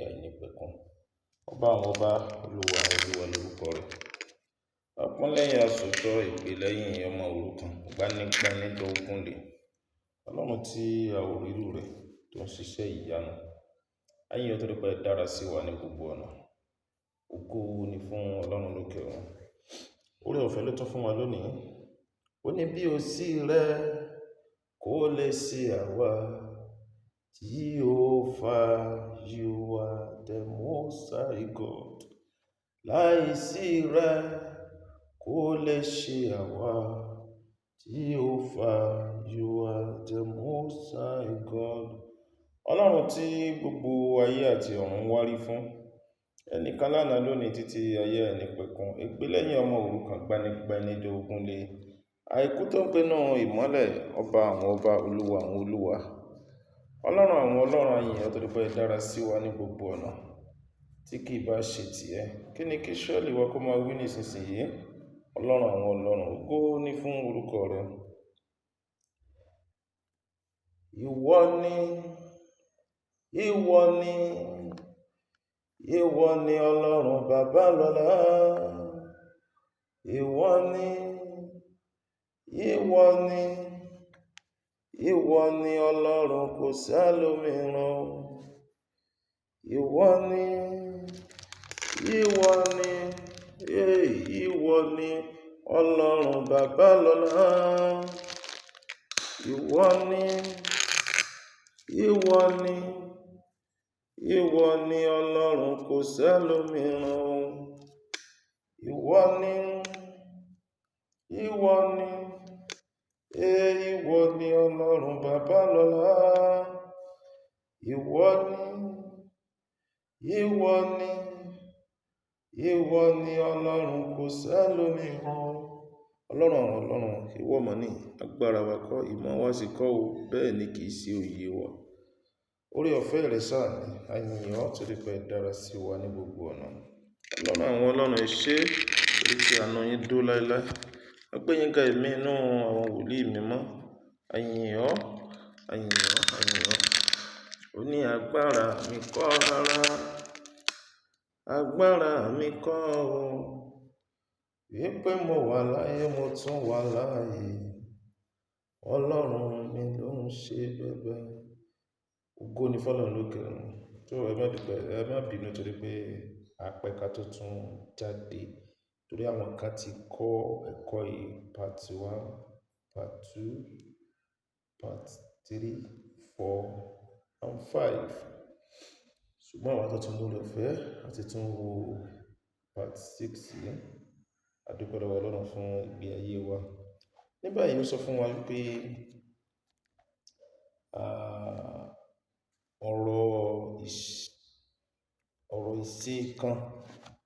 àìnípẹ̀kun. Ọba àwọn ọba, Olúwa àwọn olúwa lórúkọ rẹ̀. Ọpọ́n lẹ́yìn aṣòótọ́, ègbè lẹ́yìn ọmọ òrukàn, gbanigbani tó ogun lè. Ọlọ́run tí a ò rí irú rẹ̀ tó ń ṣiṣẹ́ ìyanu. A yìn ọ́ torí pé ẹ dára sí wa ní gbogbo ọ̀nà. Ògo ni fún Ọlọ́run lókè ọ̀run. Oore ọ̀fẹ́ ló tún fún wa lónìí. Ó ní bí o sí rẹ kó lè ṣe àwa. Jehovah, you are the most high God. Láìsí rẹ kó lè ṣe àwa. Jehovah, you are the most high God. Ọlọ́run tí gbogbo ayé àti ọ̀run wárí fún. Ẹnìkan lánàá, lónìí, títí ayé àìnípẹ̀kun. Ègbé lẹ́yìn ọmọ òrukàn, gbanigbani dógún lé. Àìkú tó ń pinnu ìmọ́lẹ̀, ọba àwọn ọba, olúwa àwọn olúwa. Ọlọ́run àwọn ọlọ́run, a yìn ọ́ torí pé ẹ dára sí wa ní gbogbo ọ̀nà. Tí kì í bá ṣe tìẹ, kí ni kí Ísírẹ́lì wa kó máa wí nísinsìnyí? Ọlọ́run àwọn ọlọ́run, ògo ni fún orúkọ rẹ. Ìwọ ni, ìwọ ni, ìwọ ni Ọlọ́run bàbá lọ́lá. Ìwọ ni, ìwọ ni, ìwọ ni Ọlọ́run, kò sẹ́lòmíràn. Ìwọ ni, ìwọ ni, ìwọ ni Ọlọ́run bàbá lọ́lá. Ìwọ ni, ìwọ ni, ìwọ ni Ọlọ́run, kò sẹ́lòmíràn. Ìwọ ni, ìwọ ni, ìwọ ni Ọlọ́run bàbá lọ́lá. Ìwọ ni, ìwọ ni, ìwọ ni Ọlọ́run, kò sẹ́lòmíràn. Ọlọ́run àwọn ọlọ́run, ìwọ mọ̀ ní agbára wa kọ́, ìmọ̀ wa sì kọ́ o, bẹ́ẹ̀ ni kì í ṣe òye wa. Oore ọ̀fẹ́ rẹ̀ sáà ni, a yìn ọ́ torí pé ẹ dára sí wa ní gbogbo ọ̀nà. Ọlọ́run àwọn ọlọ́run, ẹ ṣé torí tí àánú yín dúró láéláé. A gbé yín ga, ẹ̀mí inú àwọn wòlíì mímọ́. A yìn ọ́, a yìn ọ́, a yìn ọ́. Ó ní agbára mi kọ́ rárá. Agbára mi kọ́ o. Wípé mo wà láyé, mo tún wà láàyè. Ọlọ́run mi ló ń ṣe bẹ́bẹ́. Ògo ni fún Ọlọ́run lókè ọ̀run. Tó ẹ má dúpẹ́, ẹ má bínú torí pé apẹ́ ká tó tún jáde. Torí àwọn kan ti kọ́ ẹ̀kọ́ yìí part one, part two, part three, four and five. Ṣùgbọ́n àwọn tó tún lóore ọ̀fẹ́ àti tún wo part six yìí. A dúpẹ́ lọ́wọ́ Ọlọ́run fún ìgbé ayé wa. Ní báyìí, ó sọ fún wa wípé ọ̀rọ̀ ìṣe kan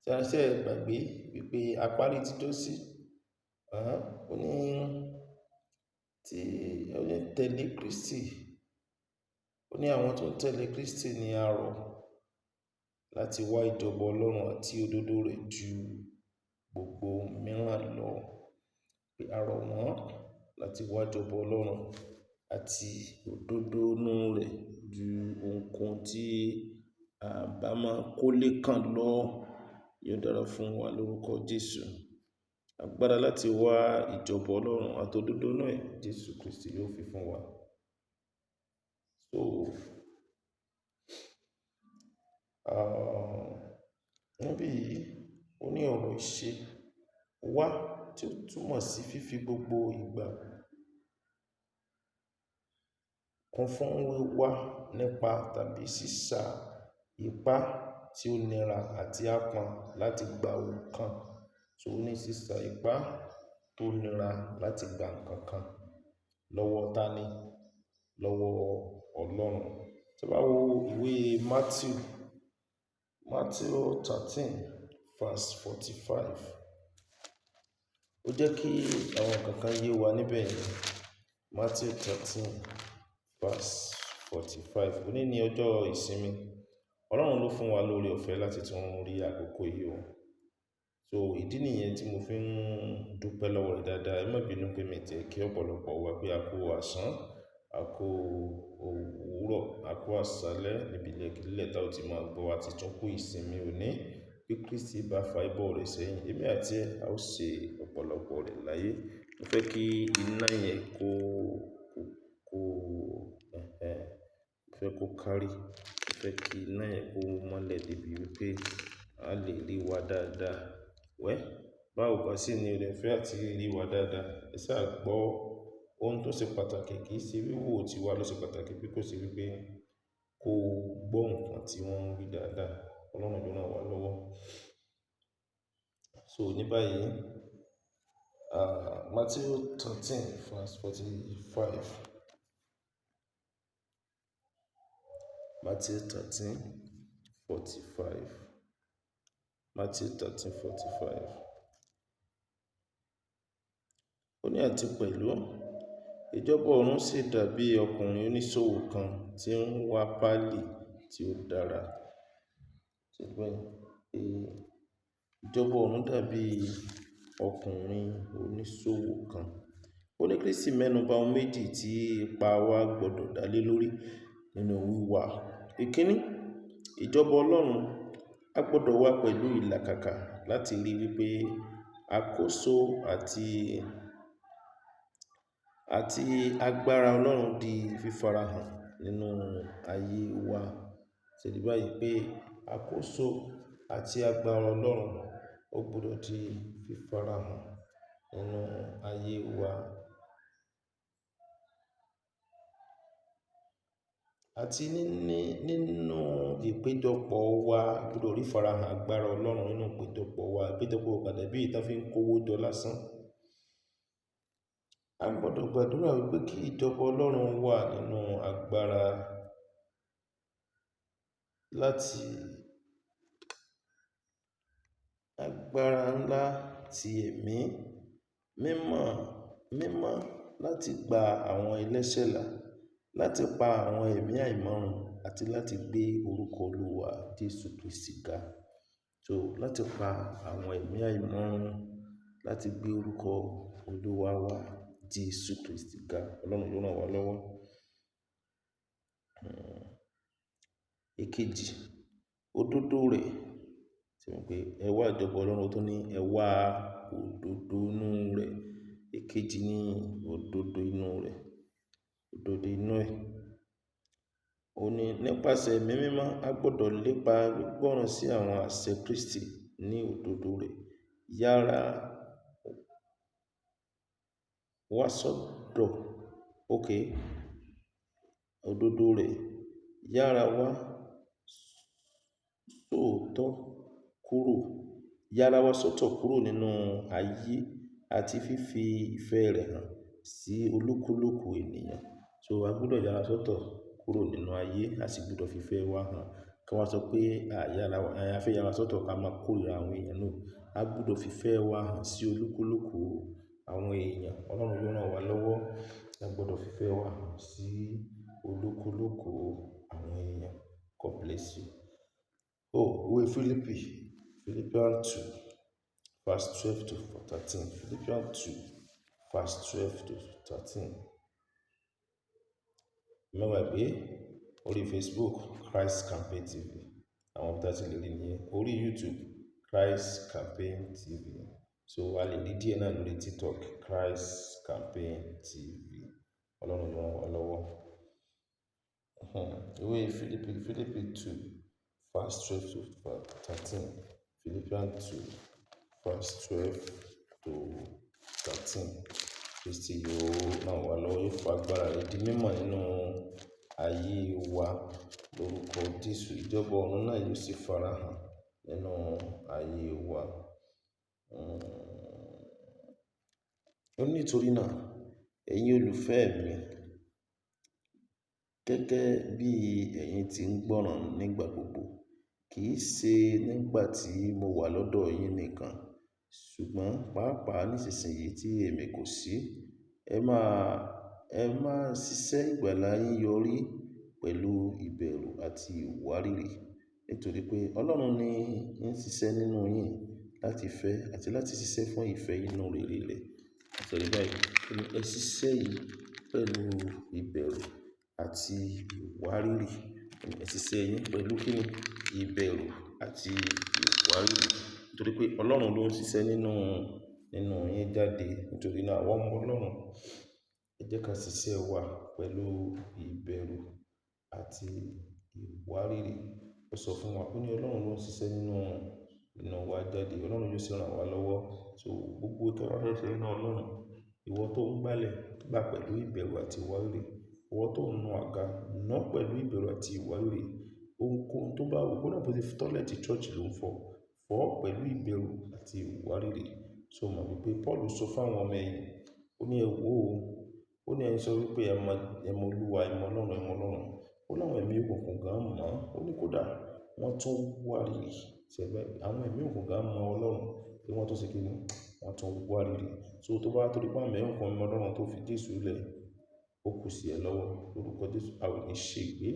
tí a ṣẹ̀ gbàgbé wípé àparí ti jọ́sí. Ó ní tí ó ní tẹ̀lé Kristi. Ó ní àwọn tó ń tẹ̀lé Kristi ní a rọ̀ láti wá ìjọba Ọlọ́run àti òdodo rẹ̀ ju gbogbo mìíràn lọ. Pé a rọ̀ wọ́n láti wá ìjọba Ọlọ́run àti òdodo inú rẹ̀ ju ohunkóhun tí a bá máa kó lé kan lọ. Yóò dára fún wa lórúkọ Jésù. Agbára láti wá ìjọba Ọlọ́run àti òdodo inú ẹ̀, Jésù Kristi yóò fi fún wa. So, níbí yìí, ó ní ọ̀rọ̀ ìṣe wá tí ó túmọ̀ sí fífi gbogbo ìgbà kún fún wíwá nípa tàbí sísá ipá tí ó nira àti ápọn láti gba ohun kan. So ó ní sísá ipá tó nira láti gba nǹkan kan lọ́wọ́ ta ni? Lọ́wọ́ Ọlọ́run. Tí a bá wo ìwé Matthew, Matthew 13 verse 45. Ó jẹ́ kí àwọn nǹkan kan yé wa níbẹ̀ yẹn. Matthew 13 verse 45. Òní ní ọjọ́ ìsinmi. Ọlọ́run ló fún wa lóore ọ̀fẹ́ láti tún rí àkókò yìí o. So ìdí nìyẹn tí mo fi ń dúpẹ́ lọ́wọ́ rẹ̀ dáadáa. Ẹ má bínú pé mi tẹ̀ kí ọ̀pọ̀lọpọ̀ wa pé a kú àsán, A kú òwúrọ̀, a kú àṣálẹ́ níbi ilẹ̀ tá ò tí máa gbọ́ wa ti tún kú ìsinmi òní. Bí Kristi bá fa ìbọ̀ rẹ̀ sẹ́yìn, èmi àti ẹ a ó ṣe ọ̀pọ̀lọpọ̀ rẹ̀ láyé. Mo fẹ́ kí iná yẹn kó, kó, ẹhẹn, mo fẹ́ kó kárí. Mo fẹ́ kí iná yẹn kó mọ́lẹ̀ débi wípé a lè rí wa dáadáa. Well, báwo bá sì ní ore ọ̀fẹ́ àti rí wa dáadáa, ẹ sá gbọ́ ohun tó ṣe pàtàkì kì í ṣe wíwò tí wa ló ṣe pàtàkì bí kò ṣe wípé kó gbọ́ nǹkan tí wọ́n ń wí dáadáa. Ọlọ́run yóò rán wa lọ́wọ́. So ní báyìí, Matthew 13 verse 45. Matthew 13, 45. Matthew 13, 45. Ó ní àti pẹ̀lú, ìjọba ọ̀run sì dàbí ọkùnrin oníṣòwò kan tí ń wá páálí tí ó dára. Ṣé gbọ́ yẹn? Ìjọba ọ̀run dàbí ọkùnrin oníṣòwò kan. Ó ní Kristi mẹ́nu bà ohun méjì tí ipa wa gbọdọ̀ dá lé lórí nínú wíwá. Ìkíni, ìjọba Ọlọ́run, a gbọdọ̀ wá pẹ̀lú ìlàkàkà láti rí wípé àkóso àti agbára Ọlọ́run di fífarahàn nínú ayé wa. Ṣé rí báyìí pé àkóso àti agbára Ọlọ́run ó gbọdọ̀ di fífarahàn nínú ayé wa. Àti nínú ìpéjọpọ̀ wa gbọdọ̀ rí farahàn agbára Ọlọ́run nínú ìpéjọpọ̀ wa. Ìpéjọpọ̀ ò kan dàbí èyí tí wọ́n fi ń kówó jọ lásán. A gbọdọ̀ gbàdúrà wípé kí ìjọba Ọlọ́run wà nínú agbára láti agbára ńlá ti ẹ̀mí mímọ́, mímọ́ láti gba àwọn ẹlẹ́ṣẹ̀ là, láti pa àwọn ẹ̀mí àìmọ́ run àti láti gbé orúkọ Olúwa Jésù Kristi ga. So láti pa àwọn ẹ̀mí àìmọ́ run, láti gbé orúkọ Olúwa wa Jésù Kristi ga. Ọlọ́run yóò rán wa lọ́wọ́. Èkejì, òdodo rẹ̀. Ṣé mo pé ẹ wá ìjọba Ọlọ́run tó ní ẹ wá òdodo inú rẹ̀. Èkejì ní òdodo inú rẹ̀. Òdodo inú ẹ̀. Ó ní nípasẹ̀ ẹ̀mí mímọ́, a gbọdọ̀ lépa gbígbọ́ràn sí àwọn àṣẹ Kristi ní òdodo rẹ̀. Yára wá sọ́dọ̀, okay, òdodo rẹ̀. Yára wá sóòótọ́ kúrò. Yára wá sọ́tọ̀ kúrò nínú ayé àti fífi ìfẹ́ rẹ̀ hàn sí olúkúlùkù ènìyàn. So a gbọdọ̀ yára sọ́tọ̀ kúrò nínú ayé, a sì gbọdọ̀ fi ìfẹ́ wa hàn. Kí wọ́n sọ pé, à, yára, a fẹ́ yára sọ́tọ̀ ká máa kórìíra àwọn èèyàn náà. A gbọdọ̀ fi ìfẹ́ wa hàn sí olúkúlùkù àwọn èèyàn. Ọlọ́run yóò rán wa lọ́wọ́. A gbọdọ̀ fi ìfẹ́ wa hàn sí olúkúlùkù àwọn èèyàn. God bless you. Oh, ìwé Fílípì, Philippians 2, verse 12 to 13. Philippians 2, verse 12 to 13. Má gbàgbé orí Facebook Christ Campaign TV. Àwọn tí a ti lè rí nìyẹn. Orí YouTube Christ Campaign TV. So a lè rí díẹ̀ náà lórí TikTok Christ Campaign TV. Ọlọ́run yóò rán wa lọ́wọ́. Ìwé Fílípì, Fílípì 2, verse 12 to 13. Philippians 2, verse 12 to 13. Kristi yóò rán wa lọ́wọ́, yóò fa agbára rẹ̀ di mímọ̀ nínú ayé wa lórúkọ Jésù. Ìjọba ọ̀run náà yóò sì farahàn nínú ayé wa. Ó ní nítorí náà, ẹ̀yin olùfẹ́ mi, gẹ́gẹ́ bí ẹ̀yin tí ń gbọ́ràn nígbà gbogbo, kì í ṣe nígbà tí mo wà lọ́dọ̀ yín nìkan, ṣùgbọ́n pàápàá nísinsìnyí tí èmi kò sí, ẹ máa ṣiṣẹ́ ìgbàlà yín yọrí pẹ̀lú ìbẹ̀rù àti ìwárìrì. Nítorí pé Ọlọ́run ní ń ṣiṣẹ́ nínú yín láti fẹ́ àti láti ṣiṣẹ́ fún ìfẹ́ inú rere rẹ̀. Sọ rí báyìí, ó ní ẹ ṣiṣẹ́ yìí, Pẹ̀lú ìbẹ̀rù àti ìwárìrì. Ẹ ṣiṣẹ́ yín pẹ̀lú kíni? Ìbẹ̀rù àti ìwárìrì. Nítorí pé Ọlọ́run ló ń ṣiṣẹ́ nínú yín jáde. Nítorí náà àwọn ọmọ Ọlọ́run, ẹ jẹ́ ká ṣiṣẹ́ wa pẹ̀lú ìbẹ̀rù àti ìwárìrì. Ó sọ fún wa, ó ní Ọlọ́run ló ń ṣiṣẹ́ nínú wa jáde. Ọlọ́run yóò sì ràn wá lọ́wọ́. So gbogbo tó bá fẹ́ ṣe nínú Ọlọ́run, ìwọ tó ń gbálẹ̀, gbá pẹ̀lú ìbẹ̀rù àti ìwárìrì. Ìwọ tó ń nu àga, nù pẹ̀lú ìbẹ̀rù àti ìwárìrì. Ohunkóhun tó bá wù, kódà bó ṣe toilet church ló ń fọ̀, fọ̀ pẹ̀lú ìbẹ̀rù àti ìwárìrì. So mọ̀ wípé Paul sọ fún àwọn ọmọ ẹ̀yìn, ó ní ẹ wò ó, ó ní ẹ sọ wípé ẹ mọ Olúwa, ẹ mọ Ọlọ́run, ẹ mọ Ọlọ́run. Ó láwọn ẹ̀mí òkùnkùn gan mọ̀, ó ní kódà wọ́n tún wárìrì. Ṣẹ̀gbẹ́ àwọn ẹ̀mí òkùnkùn gan mọ Ọlọ́run pé wọ́n tó ṣe kíni, wọ́n tún wárìrì. So tó bá torí pé àwọn ẹ̀mí òkùnkùn mọ Ọlọ́run tó fi Jésù lẹ̀, ó kù sí ẹ lọ́wọ́. Lórúkọ Jésù, a ò ní ṣègbé.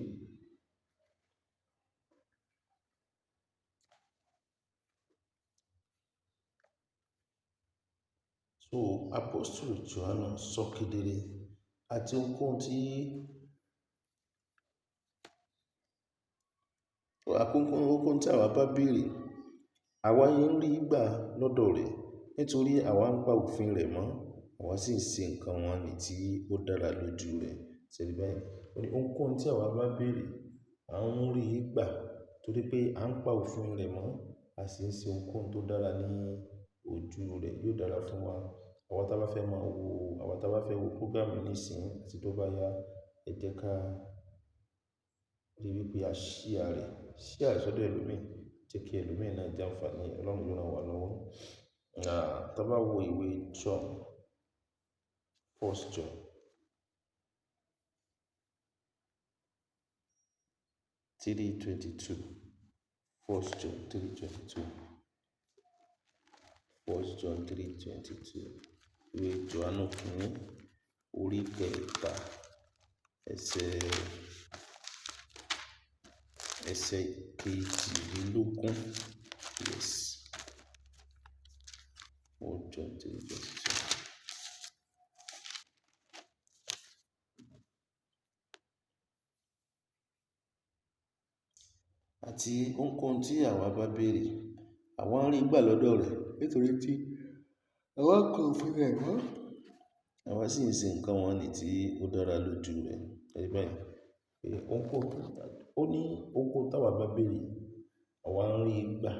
So Apostle Jòhánù sọ kedere àti ohunkóhun tí ohunkóhun tí àwa bá béèrè, àwa yín ń rí gbà lọ́dọ̀ rẹ̀, nítorí àwa ń pa òfin rẹ̀ mọ́, àwa sì ń ṣe nǹkan wọn ní tí ó dára lójú rẹ̀. Ṣé rí báyìí? Ó ní ohunkóhun tí àwa bá béèrè, à ń rí gbà torí pé à ń pa òfin rẹ̀ mọ́, a sì ń ṣe ohunkóhun tó dára ní ojú rẹ̀. Yóò dára fún wa. Àwa tí a bá fẹ́ máa wo, àwa tí a bá fẹ́ wo program yìí nísìnyí àti tó bá yá, ẹ jẹ́ ká rí wípé a share rẹ̀, share rẹ̀ sọ́dọ̀ ẹlòmíì, jẹ́ kí ẹlòmíì náà jẹ́ ànfàní. Ọlọ́run yóò ràn wá lọ́wọ́. Tí a bá wo ìwé John, First John 3:22, First John 3:22, First John 3:22, ìwé Jòhánù kìíní, orí kẹta, ẹsẹ̀ kejìlélógún. Yes. First John 3:22. Àti ohunkóhun tí àwa bá béèrè, àwa ń rí gbà lọ́dọ̀ rẹ̀, nítorí tí àwa kọ òfin rẹ̀ mọ́, àwa sì ń ṣe nǹkan wọn ní tí ó dára lójú rẹ̀. Ẹ rí báyìí. Pé ohunkóhun, ó ní ohunkóhun tí àwa bá béèrè, àwa ń rí gbà